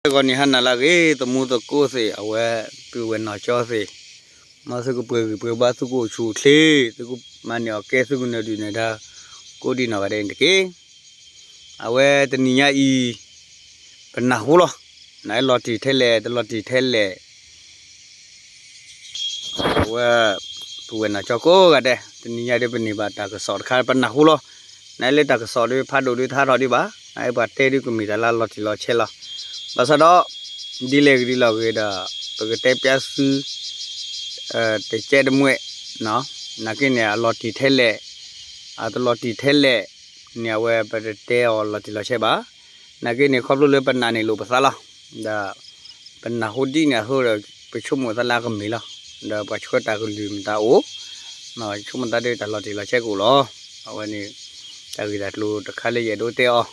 ဂီၤနံၤဟါနၤလၢအဂ့ၤ သမူသကိးသ့ၣ် အဝဲပုၢ်ဝဲၢ်နီၢ်ကၠီသ့ၣ်, မ်သုကပှဲၤဂံၢ်ပှဲၤဘါ သုကအိၣ်ဆူၣ်အိၣ်ချ့ သုကမၤန့ၢ်အီၣ်ကဲ သုကနၢၤဒုၣ်နၢၤဒါ ကိးဒံနီၢ်ဂၤဒဲးန့ၣ်တက့ၢ်. အဝဲတနံၤညါအံၤ ပနၢ်ဟူလီၤ, နလီၤတံၢ်ထဲလဲၣ် တလီၤတံၢ်ထဲလဲၣ် အဝဲ ပုၢ်ဝဲၢ်နီၢ်ကၠီကိးဂၤဒဲး တနံၤညါဒ်ပန့ၢ်ဘၣ်တၢ်ကစီၣ်တခါ ပနၢ်ဟူလီၤ. နလၢတၢ်ကစီၣ်ဒ်ဖးဒိၣ်ဒ်တဟးထီၣ်ဒံးဘၣ်, နပှၤတဲဒ်ကမ့ၢ်တၢ်လၢလီၤတံၢ်လီၤဆဲးလီၤ. ဘၣ်ဆၣ်ဒီး ဒ်လဲၣ်ဂ့ၤဒ်လဲၣ်ဂ့ၤဒီး ပကတဲပျးသု တကဲတမှဲၣ်, နာ်က့န့ၣ် အလီၤတံၢ်ထဲလဲၣ် အတလီၤတံၢ်ထဲလဲၣ်န့ၣ် အဝဲပတတဲအီၤလီၤတံၢ်လီၤဆဲးဘၣ်. နာ်က့န့ၣ် ခီဖျိလၢပနာ်န့ၢ်လိာ်ပသးလီၤ. ဒီး ပနၢ်ဟူဒ်န့ၣ်အဃိဒီး ပဆိကမိၣ်သးလၢအကမ့ၢ်လီၤ. ဒီးပှၤဆှၢတၢ်ကလုၢ်မတၤအိၣ်, ဆိကမိၣ်သးဒ်တၢ်လီၤတံၢ်လီၤဆဲးကအိၣ်လီၤ. အဝဲန့ၣ် တၢ်ဂ့ၢ်တၢ်ကျိၤတခါလၢယအဲၣ်ဒိးတဲအီၤ,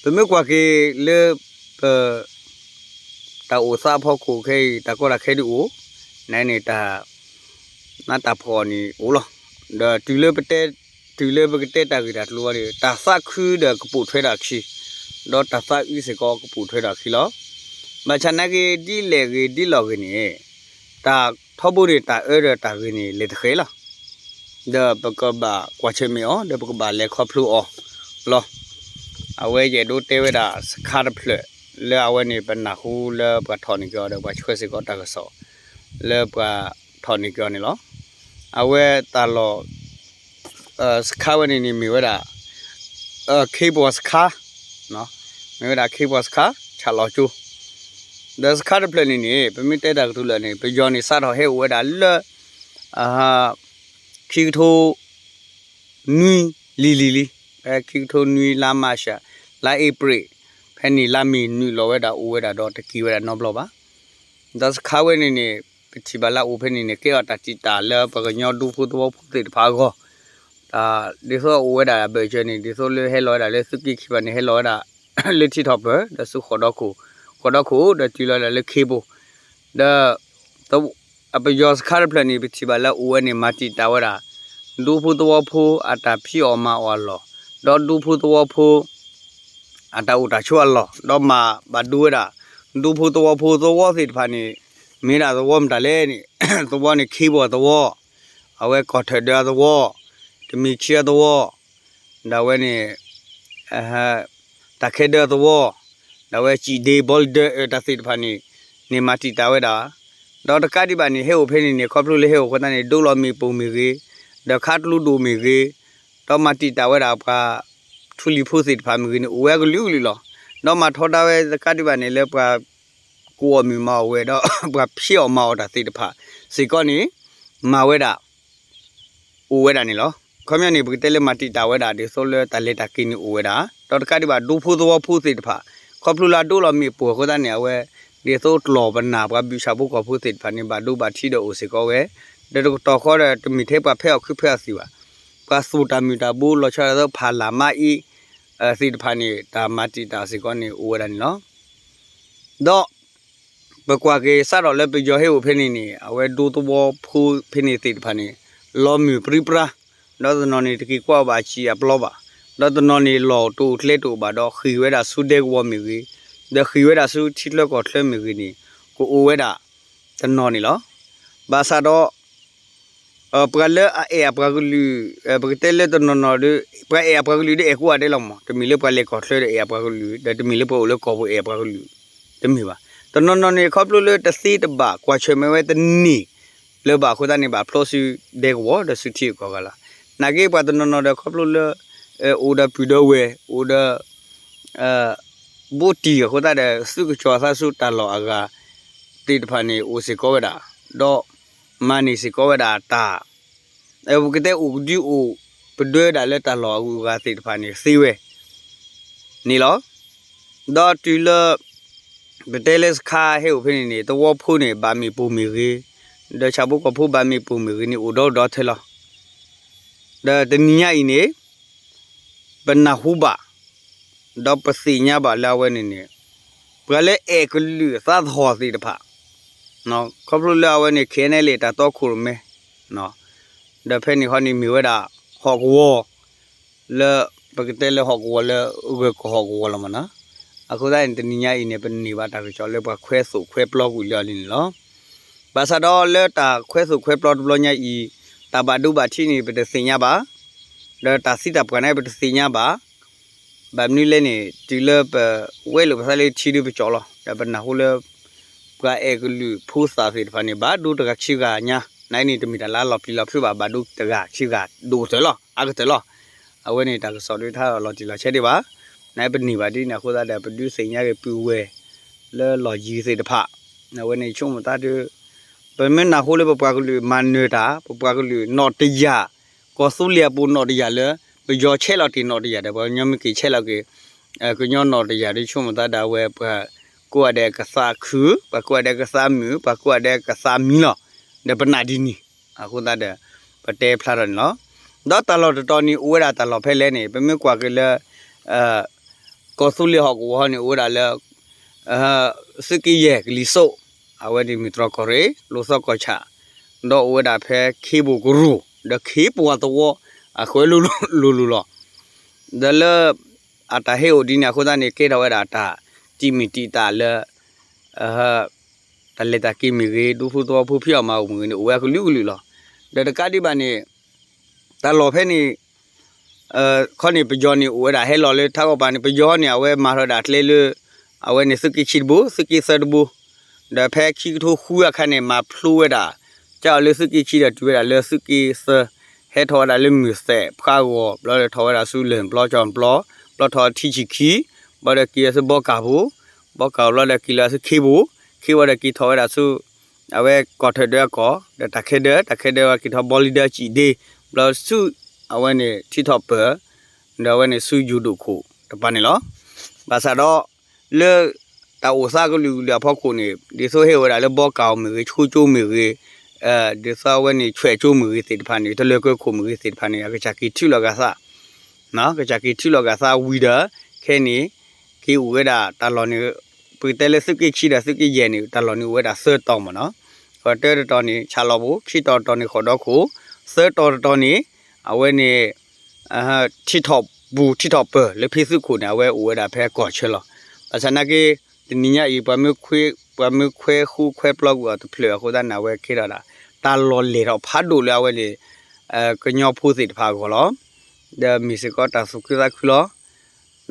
ပမ့ၢ်ကွၢ်က့ၤလၢ ပ တၢ်အိၣ်သးအဖီခိၣ်ခဲအံၤ တၢ်ကီတၢ်ခဲဒ်အိၣ်, နန့ၣ်တၢ် နတၢ်ဖီၣ်န့ၣ်အိၣ်လီၤ. ဒီးတုၤလၢပတဲ တုၤလၢပကတဲတၢ်ဂ့ၢ်တၢ်ကျိၤဝဲန့ၣ် တၢ်သးခုဒီးကပိာ်ထွဲဒီးအခံ, ဒီးတၢ်သးအုးစ့ၢ်ကီးကပိာ်ထွဲဒီးအခံလီၤ. ဘၣ်ဆၣ်နာ်က့ ဒ်လဲၣ်ဂ့ၤဒ်လဲၣ်ဂ့ၤန့ၣ် တၢ်ထီဘိန့ၣ် တၢ်အၢဒီးတၢ်ဂ့ၤန့ၣ် လဲၤတဃဲၤလီၤ. ဒီးပကဘၣ်ကွၢ်ဆၢၣ်မဲာ်အီၤ ဒီးပကဘၣ်လဲၤခီဖျိအီၤလီၤ. အဝဲယအဲၣ်ဒိးတဲဝဲဒၣ် စခါတဖျၢၣ် လၢအဝဲန့ၣ် ပနၢ်ဟူလၢပှၤထီၣ်န့ၢ်က့ၤအီၤဒီး ပှၤဆှၢစ့ၢ်ကီးတၢ်ကစီၣ် လၢပှၤထီၣ်န့ၢ်က့ၤအီၤန့ၣ်လီၤ. အဝဲတၢ်လီၢ် စခါဝဲန့ၣ်န့ၣ် မ့ၢ်ဝဲဒၣ် ခ့ပှၤစခါ, မ့ၢ်ဝဲဒၣ်ခ့ပှၤစခါ ဆၣ်လီၤကၠိ, ဒီးစခါတဖျၢၣ်န့ၣ်န့ၣ် ပမ့ၢ်တဲတၢ်ကတိၤလၢာ်န့ၣ် ပယီၤန့ၣ် စးထီၣ်ဟဲအိၣ်ဝဲဒၣ်လၢ ခံကထိ နွံ လံၤလံၤလံ, ဖဲခံကထိနွံ လါမၢ်ၡး လါအ့ဖြ့ၣ် ဖဲန့ၣ်လါမ့ၤနုာ်လီၤဝဲဒၣ် အိၣ်ဝဲဒၣ်ဒီးတက့ၤဝဲဒၣ်နီတဘျီဘၣ်. ဒီးစခါဝဲန့ၣ်န့ၣ် ပထံၣ်ဘၣ်လၢအအိၣ်ဖဲန့ၣ်န့ၣ် ကဲအီၤတၢ်တံာ်တာ်လၢပှၤကညီဒူဖိသဝီဖိသ့ၣ်တဖၣ်အဂီၢ်, ဒ်သိးအိၣ်ဝဲဒၣ်အဘၢၣ်စၢၤန့ၣ် ဒ်သိးလၢဟဲလီၤဝဲဒၣ်လၢသုးက့ခံဘၣ်န့ၣ် ဟဲလီၤဝဲဒၣ် လၢထံထီၣ်ပၢၢ် ဒီးဆူဃိးဒီခိၣ်, ဃိးဒီခိၣ် ဒီးတုၤလီၤဝဲဒၣ်လၢခ့ဘိ, ဒီး အပယီၤစခါတဖျၢၣ်န့ၣ် ပထံၣ်ဘၣ်လၢအိၣ်ဝဲန့ၣ် မၤတံာ်တာ်ဝဲဒၣ် ဒူဖိသဝီဖိအတၢ်ဖံးအီၣ်မၤအီၣ်အလီၢ်, ဒီးဒူဖိသဝီဖိ အတၢ်အိၣ်တၢ်ဆိးအလီၢ်, ဒီးမၤဘၣ်ဒိဝဲဒၣ် ဒူဖိသဝီဖိသဝီသ့ၣ်တဖၣ်န့ၣ် မ့ၢ်ဒၣ်သဝီမတၤလဲၣ်န့ၣ် သဝီန့ၣ်ခ့ဘိအသဝီ, အဝဲကီၢ်ထၢၣ်ဒၢအသဝီ, တမံၤခံအသဝီ ဒီးအဝဲန့ၣ် တၢ်ခဲဒၢအသဝီ, ဒီးအဝဲစံၣ်ဒ့ဘီလံဒၢအတၢ်သ့ၣ်တဖၣ်န့ၣ် န့ၣ်မၤတံာ်တာ်ဝဲဒၣ်, ဒီးတကးဒံးဘၣ်န့ၣ် ဟဲအိၣ်ဖဲန့ၣ်န့ၣ် ခီဖျိလၢဟဲအိၣ်အဃိသတးန့ၣ် ဒိလီၤမ့ၣ်ပိၢ်မ့ၢ်ဂ့ၤ, ဒီးခးကျိဒိၣ်မ့ၢ်ဂ့ၤ, ဒီးမၤတံာ်တာ်ဝဲဒၣ်ပှၤ ထူလံၤဖိသ့ၣ်တဖၣ်မ့ၢ်ဂ့ၤန့ၣ် အိၣ်ဝဲအကလုာ်ကလုာ်လီၤ. ဒီးမၤထီဒါဝဲတကးဒံးဘၣ်န့ၣ် လၢပှၤ ကိးအီၣ်မုၢ်မၤအီၣ်ဝဲဒီး ပှၤဖံးအီၣ်မၤအီၣ်တၢ်သ့ၣ်တဖၣ်စ့ၢ်ကီးန့ၣ် မၤဝဲဒၣ် အိၣ်ဝဲဒၣ်န့ၣ်လီၤ. ခီပညီန့ၣ် ပကတဲလၢမၤတံာ်တာ်ဝဲဒၣ် ဒ်သိးလၢတၢ်လဲၤတၢ်က့ၤန့ၣ်အိၣ်ဝဲဒၣ်, ဒီးတကးဒံးဘၣ် ဒူဖိသဝီဖိသ့ၣ်တဖၣ် ခီဖျိလၢအဒိလီၤမ့ၣ်ပိၢ်အဃိသတးန့ၣ် အဝဲ ဒ်သိးကျီၢ်ပနၢ်ပှၤဘုၣ်ဆၣ်ဖိကီၢ်ဖိသ့ၣ်တဖၣ်န့ၣ် ဘၣ်ဒိဘၣ်ထံးဒီးအိၣ်စ့ၢ်ကီးဝဲ, ဒီးတကတီၢ်ဃီဒီး တမ့ၢ်ထဲပှၤဖဲအီၣ်ခုဖဲအီၣ်သံးဘၣ်, ပှၤသူၣ်တၢ်မုၢ်တၢ်ဘိလီၤဆီဒၣ်တၢ်ဖးလၢ်မါအ့ သ့ၣ်တဖၣ်န့ၣ် တၢ်မၤတံာ်တာ်စ့ၢ်ကီးန့ၣ်အိၣ်ဝဲဒၣ်န့ၣ်လီၤ. ဒီး ပကွၢ်က့ၤစးထီၣ်လၢပယီၤဟဲအိၣ်ဖဲန့ၣ်န့ၣ် အဝဲဒူသဝီဖိဖဲန့ၣ်သ့ၣ်တဖၣ်န့ၣ် လီၤမုၢ်ပြံပြါ, ဒီးတနီၤန့ၣ် တက့ၤကွၢ်ဘၣ်စံာ်အပျီဘၣ်, ဒီးတနီၤန့ၣ် လီၢ်တအိၣ်ကျဲတအိၣ်ဘၣ်ဒီး ဃ့ၢ်ဝဲဒၣ်ဆူဒဲကဝီၤမ့ၢ်ဂ့ၤ, ဒီးဃ့ၢ်ဝဲဒၣ်ဆူထံချၢကီၢ်ချၢမ့ၢ်ဂ့ၤန့ၣ် ကအိၣ်ဝဲဒၣ်တနီၤန့ၣ်လီၤ. ဘၣ်ဆၣ်ဒီး ပှၤလၢအအဲၣ်အပှၤကလုာ် ပကတဲလၢတနီၤနီၤဒီး ပှၤအဲၣ်အပှၤကလုာ်ဒီးအဲၣ်ကိးဂၤဒဲးလီၤမး, တမ့ၢ်လၢပှၤလဲၤကီၢ်ချၢဒီးအဲၣ်အပှၤကလုာ် ဒီးတမ့ၢ်လၢပှၤအိၣ်လၢကီၢ်ပူၤအဲၣ်အပှၤကလုာ် တမ့ၢ်ဘၣ်. တနီၤနီၤန့ၣ် ခီဖျိလၢတသ့တဘၣ်ကွၢ်ဆၢၣ်မဲာ်ဝဲတန့ၢ်လၢၤဘၣ်အဃိသတးန့ၣ် ဘၣ်ဖျီဆူဒဲကဝီၤဒီးဆူထံဂုၤကီၢ်ဂၤလီၤ. နာ်က့ပှၤတနီၤနီၤဒီး ခီဖျိလၢ အိၣ်ဒီးပုၢ်ဒီးဝဲၢ် အိၣ်ဒီး ဘိတံၢ်အဃိသတးဒီး သူၣ်ကစီၤသးဆူတၢ်လီၢ်အဂၤသ့ၣ်တဖၣ်န့ၣ် အိၣ်စ့ၢ်ကီးဝဲဒၣ်, ဒီးမၤန့ၢ်စ့ၢ်ကီးဝဲဒၣ်တၢ် ပကတဲအိၣ်ကဒုအိၣ်ပဒွဲဒၣ်လၢတၢ်လီၢ်အဂုၤအဂၤသ့ၣ်တဖၣ်န့ၣ် သ့ဝဲန့ၣ်လီၤ. ဒီးတုၤလၢ ပတဲလၢစခါဟဲအိၣ်ဖဲန့ၣ်န့ၣ် သဝီဖိန့ၣ် ဘၣ်မ့ၣ်ပိၢ်မ့ၢ်ဂ့ၤ, ဒီးဆၣ်ဖိကီၢ်ဖိဘၣ်မ့ၣ်ပိၢ်မ့ၢ်ဂ့ၤန့ၣ် အိၣ်ဒီဒီထဲလီၤ. ဒီးတနံၤညါအံၤန့ၣ် ပနၢ်ဟူဘၣ် ဒီးပသ့ၣ်ညါဘၣ်လၢအဝဲန့ၣ်န့ၣ် ပှၤလၢအဲၣ်ကလုာ်သးသဟီၣ်သ့ၣ်တဖၣ် ခီဖျိလၢအဝဲန့ၣ် ခဲအံၤန့ၣ် တၢ်တီခိၣ်ရိၣ်မဲ ဒီးဖဲန့ၣ်ဃီန့ၣ်မ့ၢ်ဝဲဒၣ် ဟီၣ်ကဝီၤ လၢပကတဲလၢဟီၣ်ကဝီၤလၢဂၢၢ်ကီၢ်ဟီၣ်ကဝီၤလီၤမးနီၤ. အဃိသတးန့ၣ် တနံၤညါအံၤန့ၣ် ပန့ၢ်ဘၣ်တၢ်ကစီၣ်လၢပှၤခွဲးသိၣ်ခွဲးပျီကွံာ်လၢအီၤလံန့ၣ်လီၤ. ဘၣ်ဆၣ်ဒီးလၢတၢ်ခွဲးသိၣ်ခွဲးပျီတဘျီညါအံၤ တၢ်ဘၣ်ဒိဘၣ်ထံးန့ၣ် ပတသ့ၣ်ညါဘၣ်, ဒီးတၢ်သံတၢ်ပှၢ်န့ၣ် ပတသ့ၣ်ညါဘၣ်. ဘၣ်မနုၤလဲၣ်န့ၣ် တုၤလၢပဝဲလိာ်ပသးလၢထံဒုပကၠီလီၤ. ဒီးပနၢ်ဟူလၢ ပှၤအဲၣ်ကလုာ်ဖိသၣ်သ့ၣ်တဖၣ်န့ၣ် ဘၣ်ဒိတဂၤခံဂၤညါ, နာ်အံၤန့ၣ် တမ့ၢ်တၢ်လၢအလီၤပျံၤလီၤဖုးဘၣ်, ဘၣ်ဒိတဂၤခံဂၤဒိၣ်ကတၢၢ်လီၤ, အါကတၢၢ်လီၤ. အဝဲန့ၣ်တၢ်ကစီၣ်ဒုးတၢ်လီၤတံၢ်လီၤဆဲးဒံးဘၣ်. နာ်အံၤပန့ၢ်ဘၣ်ဒ်န့ၣ် အဃိသတးဒီး ပဒုးသ့ၣ်ညါက့ၤပုၢ်ဝဲၢ်လၢလီၢ်ယံၤသ့ၣ်တဖၣ်, အဝဲန့ၣ်ဆိကမိၣ်သးဒုး ပမ့ၢ်နၢ်ဟူလၢပပှၤကလုာ်မၤနၢၤတၢ်, ပပှၤကလုာ်နီၣ်တယၢ်, ကီၢ်သူလ့ၤအပူၤနီၣ်တယၢ်လၢ ပယီၤဆဲးလီၤတ့ၢ်နီၣ်တယၢ်ဒီး ပှၤကညီမ့ၢ်က့ၤဆဲးလီၤက့ၤ ကညီနီၣ်တယၢ်ဒုးဆိကမိၣ်သးဒၣ်ဝဲ ပှၤကိးဂၤဒဲးကသးခုၣ်, ပှၤကိးဂၤဒဲးကသးမုာ်, ပှၤကိးဂၤဒဲးကသးမံလီၤ. ဒီးပနာ်ဒ်န့ၣ်, အဃိသတးဒီး ပတဲဖျါထီၣ်န့ၣ်လီၤ. ဒီးတၢ်လီၢ်တတီၤန့ၣ် အိၣ်ဝဲဒၣ်တၢ်လီၢ်ဖဲလဲၣ်န့ၣ် ပမ့ၢ်ကွၢ်က့ၤလၢ ကီၢ်သူလ့ၤဟီၣ်ကဝီၤန့ၣ် အိၣ်ဝဲဒၣ်လၢ သုးက့ယဲၢ်ကလံၤစိး, အဝဲန့ၣ်မ့ၢ်တြီၢ်ကီၢ်ရ့ၣ် လိာ်သီကီၢ်ဆၣ်, ဒီးအိၣ်ဝဲဒၣ်ဖဲခ့ပူၤကရူၢ် ဒီးခ့ပူၤအသဝီ အဃၢၤလိၤလိၤလီၤ. ဒီးလၢ အတၢ်ဟ့ၣ်အိၣ်ဒ်န့ၣ်အဃိသတးန့ၣ် ကဲထီၣ်ဝဲဒၣ်တၢ်တံာ်မုၢ်တံာ်သးလၢ တၢ်လဲၤတၢ်က့ၤမ့ၢ်ဂ့ၤ, ဒူဖိသဝီဖိဖံးအီၣ်မၤအီၣ်မ့ၢ်ဂ့ၤန့ၣ် အိၣ်ဝဲအကလုာ်ကလုာ်လီၤ. ဒီးတကးဒံးဘၣ်န့ၣ် တၢ်လီၢ်ဖဲန့ၣ် ခီန့ၣ် ပယီၤန့ၣ် အိၣ်ဝဲဒၣ်ဟဲလီၤလၢထးဂီၢ်ပၤန့ၣ် ပယီၤန့ၣ် အဝဲမၤထီၣ်ဝဲဒၣ်ကျဲလၢ အဝဲန့ၣ်သုးက့ခံတဘိ, သုးက့သၢတဘိ, ဒီးဖဲခံကထိဃုအခါန့ၣ် မၤဖျိဝဲဒၣ် ကၢ်အီၤလၢသုးက့ခံဒီးတုၤဝဲဒၣ်လၢသုးက့သၢ, ဟဲထီၣ်ဝဲဒၣ်လၢမုၢ်သဲးဖှါဂီၤ ဘျီဒီးထီၣ်ဝဲဒၣ်ဆူလၢၢ်ပျီကၠီၤပျီ, ဘျီထီၣ်ထံဆံၣ်ခံ, ဘျီဒီးက့ၤဆူဘီကၢ်ပူၤ, ဘီကၢ်ပူၤဘျီဒီးက့ၤလီၤဆူခ့ပူၤ, ခ့ပူၤဒီးက့ၤထီၣ်ဝဲဒၣ်ဆူ အဝဲကီၢ်ထၢၣ်ဒၢအကီၢ်, ဒီးတၢ်ခဲဒၢ, တၢ်ခဲဒၢဝဲက့ၤထီၣ်ဘီလံဒၢစံၣ်ဒ့, ဘျီဆူ အဝဲန့ၣ်ထံထီၣ်ပၢၢ်, ဒီးအဝဲန့ၣ်ဆူယိၤဒိၣ်ခိၣ်တပၤန့ၣ်လီၤ. ဘၣ်ဆၣ်ဒီး လၢ တၢ်အိၣ်သးကလုာ်ကလုာ်အဖီခိၣ်န့ၣ် ဒ်သိးဟ့ၣ်ဝဲဒၣ်လၢဘီကၢ်အီၤမ့ၢ်ဂ့ၤ, ဆူကၠိမ့ၢ်ဂ့ၤ, ဒ်သိးအဝဲန့ၣ်ဆွဲးကၠိမ့ၢ်ဂ့ၤသ့ၣ်တဖၣ်န့ၣ် တလၢၤကၢခိၣ်မ့ၢ်ဂ့ၤသ့ၣ်တဖၣ်န့ၣ် အကစၢ်က့ၤထုးလီၤဂာ်သး ကစၢ်က့ၤထုးလီၤဂာ်သးဝံၤဒီး ခဲန့ၣ် က့ၤအိၣ်ဝဲဒၣ်တၢ်လီၢ်န့ၣ် ပကတဲလၢသုးက့ခံဒီးသုးက့ယဲၢ်န့ၣ် တၢ်လီၢ်န့ၣ်အိၣ်ဝဲဒၣ်သၢတီၤမ့ၢ်နီၤ. ဃီတၢတတီၤန့ၣ် ဆၣ်လီၤပူၤ, ခံတီၤတတီၤန့ၣ် ဃီၣ်ဒီခိၣ်, သၢတီၤတတီၤန့ၣ် အဝဲန့ၣ် ထံထီၣ်ပူၤထံထီၣ်ပၢၢ်လၢဖံသုးခိၣ်န့ၣ် အဝဲအိၣ်ဝဲဒၣ်ဖဲကီၢ်ဆၢလီၤ. ဘၣ်ဆၣ်နာ်က့ တနံၤညါအံၤ ပှၤမ့ၢ်ခွဲဃူခွဲပျီကွံာ်အီၤတဖျၢၣ်အဃိသတးန့ၣ် အဝဲကဲထီၣ်ဒၣ် တၢ်လီၢ်လဲၢ်ထီၣ်ဖးဒိၣ်လၢအဝဲန့ၣ် ကညီဖိသ့ၣ်တဖၣ်အဂီၢ်လီၤ. ဒီးမ့ၢ်စ့ၢ်ကီးတၢ်သူၣ်ခုသးခုလီၤ.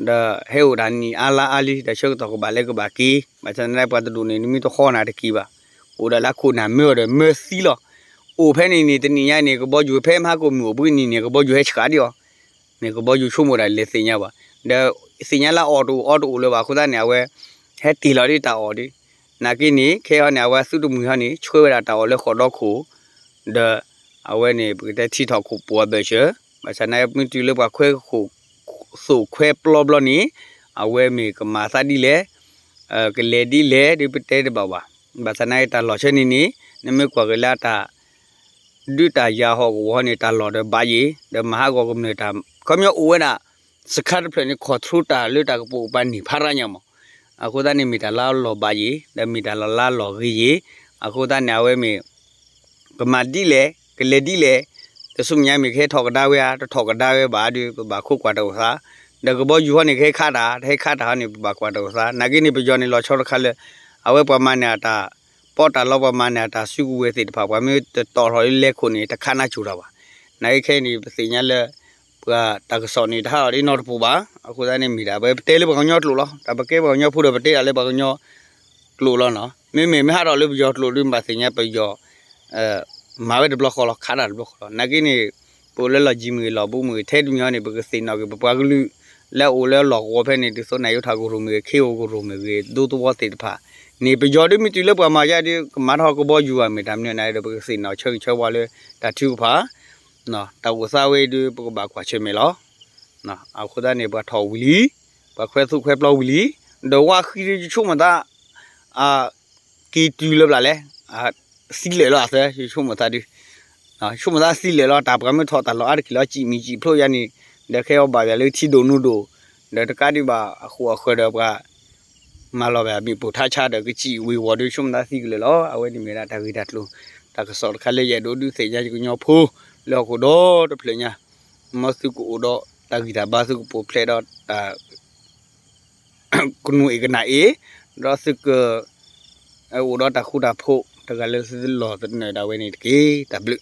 ဒီးဟဲအိၣ်တၢ်နံၣ်အါလါအါလံ ဒီးဆၢကတီၢ်ကဘၣ်လဲၤကဘၣ်က့ၤ ဘၣ်ဆၣ်သနာ်က့ပှၤတဒူၣ်န့ၣ် နမ့ၢ်တဃီနၤတက့ၤဘၣ်. အိၣ်ဒၣ်လၢအခိၣ်နၢ်မၢအီၤဒီးမၢသံလီၤ. အိၣ်ဖဲန့ၣ်န့ၣ် တနံၤညါန့ၣ် ကဘီယူၤဖဲမဟါကိၣ်မုၢ်အိၣ်ဘှံးနံၤန့ၣ် ကဘီယူၤဟဲဆှးဒံးအီၤ န့ၣ် ကဘီယူၤဆိကမိၣ်ဒၣ်လဲၤသ့ၣ်ညါဘၣ်. ဒီးသ့ၣ်ညါလၢအီၣ်တအိၣ်အီတအိၣ်လၢၤဘၣ်အဃိသတးန့ၣ် အဝဲ ဟဲတ့ၢ်လီၤဒ်တၢ်အီၣ်ဒ် နာ်က့န့ၣ် ခဲအံၤန့ၣ် အဝဲသုတမှံၤဟီန့ၣ် ဆှၢဝဲဒၣ်တၢ်အီၣ်လၢဃီၣ်ဒီခိၣ် ဒီး အဝဲန့ၣ် ပကတဲထံထီၣ်ခိၣ်ပှၤဘၢၣ်စၢၤ ဘၣ်ဆၣ်နာ်က့မ့ၢ်တုၤလၢပှၤခွဲး သိၣ်ခွဲးပျီဘျီန့ၣ် အဝဲမ့ၢ်ကမၤသးဒ်လဲၣ် ကလဲၤဒ်လဲၣ်ဒ်ပတဲတဘၣ်ဘၣ်. ဘၣ်ဆၣ်နာ်က့တၢ်လီၢ်ဆၢန့ၣ်န့ၣ် နမ့ၢ်ကွၢ်က့ၤလၢတၢ် ဒုးတၢ်ယၤဟီၣ်ကဝီၤန့ၣ် တၢ်လီၢ်ဒီးဘးယံၤ ဒီးမၤဟးဂီၤကမျၢၢ်တၢ် ခီပညီအိၣ်ဝဲဒၣ် စခါတဖျၢၣ်န့ၣ် ခီၣ်ထူတၢ်လၢတၢ်ကပိာ်ကပၤန့ၢ်ဖးရါညါမး. အဃိသတးန့ၣ်မ့ၢ်တၢ်လၢအလီၢ်ဘးယံၤ ဒီးမ့ၢ်တၢ်လီၢ်လၢအလီၢ်ဂ့ၤယံၤ အဃိသတးန့ၣ် အဝဲမ့ၢ် ကမၤဒ်လဲၣ် ကလဲၤဒ်လဲၣ် တဆူမဲာ်ညါမ့ၢ်ကဟဲထီၣ်ကဒါဝဲဧါ တထီၣ်ကဒါဝဲဘၣ်ဒီး ပဘၣ်ခိးကွၢ်တၢ်အိၣ်သး ဒီးကဘီယူၤဟီန့ၣ် ကဟဲခးတၢ် တဟဲခးတၢ်ဟီန့ၣ် ပဘၣ်ကွၢ်တၢ်အိၣ်သး နာ်က့န့ၣ် ပယီၤန့ၣ် လီၤဆီတခါလၢ အဝဲပှၤမၤန့ၢ်အတၢ် ပီးတၢ်လီ ပှၤမၤန့ၢ်အတၢ်စုကဝဲၤသ့ၣ်တဖၣ် ပှၤမ့ၢ်တတီၣ်ထီၣ်လၢလဲၤခိၣ်န့ၣ် တခါနၢ်ကၠိၣ်တၢ်ဘၣ်. နာ်က့ခဲအံၤန့ၣ် ပသ့ၣ်ညါလၢ ပှၤတၢ်ကစီၣ်န့ၣ် တဟးထီၣ်ဒ်နီတပူၤဘၣ်. အဃိသတးန့ၣ်မ့ၢ်ဒၣ် ပတဲလၢပှၤကညီကျိာ်လီၤ. တၢ်ပကဲပှၤကညီဖိဒီး ပတဲဒၣ်လၢပှၤကညီကျိာ်လီၤနီၤ. မ့မ့ၢ်မ့ၢ်ဟးထီၣ်လၢပယီၤကျိာ်ဒီး ဘၣ်သ့ၣ်ညါပယီၤ မၤဝဲတဘျီဃီလီၤ ခးတၢ်တဘျီဃီလီၤ. နာ်က့န့ၣ် ပအိၣ်လၢလီၢ်ယံၤမ့ၢ်ဂ့ၤ လီၢ်ဘူးမ့ၢ်ဂ့ၤ ထဲတမံၤဟီန့ၣ် ပကသ့ၣ်နီၣ်က့ၤ ပပှၤကလုာ် လၢအအိၣ်လၢလီၢ်ကဝီၤဖဲန့ၣ် ဒ်သိးနၢ်ယိးထးကရူၢ်မ့ၢ်ဂ့ၤ ခ့ဧိၤကရူၢ်မ့ၢ်ဂ့ၤ ဒူသဝီသ့ၣ်တဖၣ်န့ၣ် ပယီၤဒ်မ့ၢ်တုၤလၢပှၤမၤယါဒီး ကမၤထီၣ်ကဘီယူၤဘၣ် မ့ၢ်တၢ်မနုၤန့ၣ်ဒီး ပကသ့ၣ်နီၣ်ဆၢဂ့ၤဆၢဝါလၢတၢ်ထုကဖၣ် တၢ်အိၣ်သးဝဲအံၤဒီး ပကဘၣ်ကွၢ်ဆၢၣ်မဲာ်လီၤ. အဃိသတးန့ၣ် ပှၤထီၣ်ဝံၤလံ, ပှၤခွဲးသိၣ်ခွဲးပျီဝံၤလံ, ဒီးဝါဃံဒီး ယဆိကမိၣ်သး က့ၤတုၤလၢပျၢ်လဲၣ်, သံလၢာ်လီၤအသး ယဆိကမိၣ်သးဒုး, ဆိကမိၣ်သးသံလၢာ်လီၤ တၢ်ပှၤမ့ၢ်ထီၣ်တၢ်လီၢ်အါတက့ၢ်လီၤ စံၣ်မံၤစံၣ်ဖျိယါန့ၣ်, ဒီးခဲအံၤဘၣ်ယၤလၢထံဒိၣ်နူဒိၣ်, ဒီးတကးဒံးဘၣ်အဃိအဃၢၤဒီးပှၤ မၤလီၤဘၣ်မ့ၣ်ပိၢ်ထါဆါဒီးကစံၣ်ဝ့ၤဝီၤဒုး ဆိကမိၣ်သးသံကလၢာ်လီၤ. အဝဲန့ၣ်မ့ၢ်ဒၣ်တၢ်ဂ့ၢ်တၢ်ကျိၤ တၢ်ကစီၣ်တခါလၢယအဲၣ်ဒိးဒုးသ့ၣ်ညါယကညီဖိ လၢဟီၣ်ခိၣ်ဒီတဖျၢၣ်ညါ, မ်သုကအိၣ်ဒီးတၢ်ဂံၢ်တၢ်ဘါ သုကပူၤဖျဲးဒီးတၢ် ကနူၤအ့ၣ်ကနၣ်အ့ၣ်, ဒီးသုက အိၣ်ဒီးတၢ်ဃူတၢ်ဖိး တဂၤလၢသုလီၢ်သနၢၣ်ဒၣ်ဝဲန့ၣ်တက့ၢ်. တၢ်ဘျုး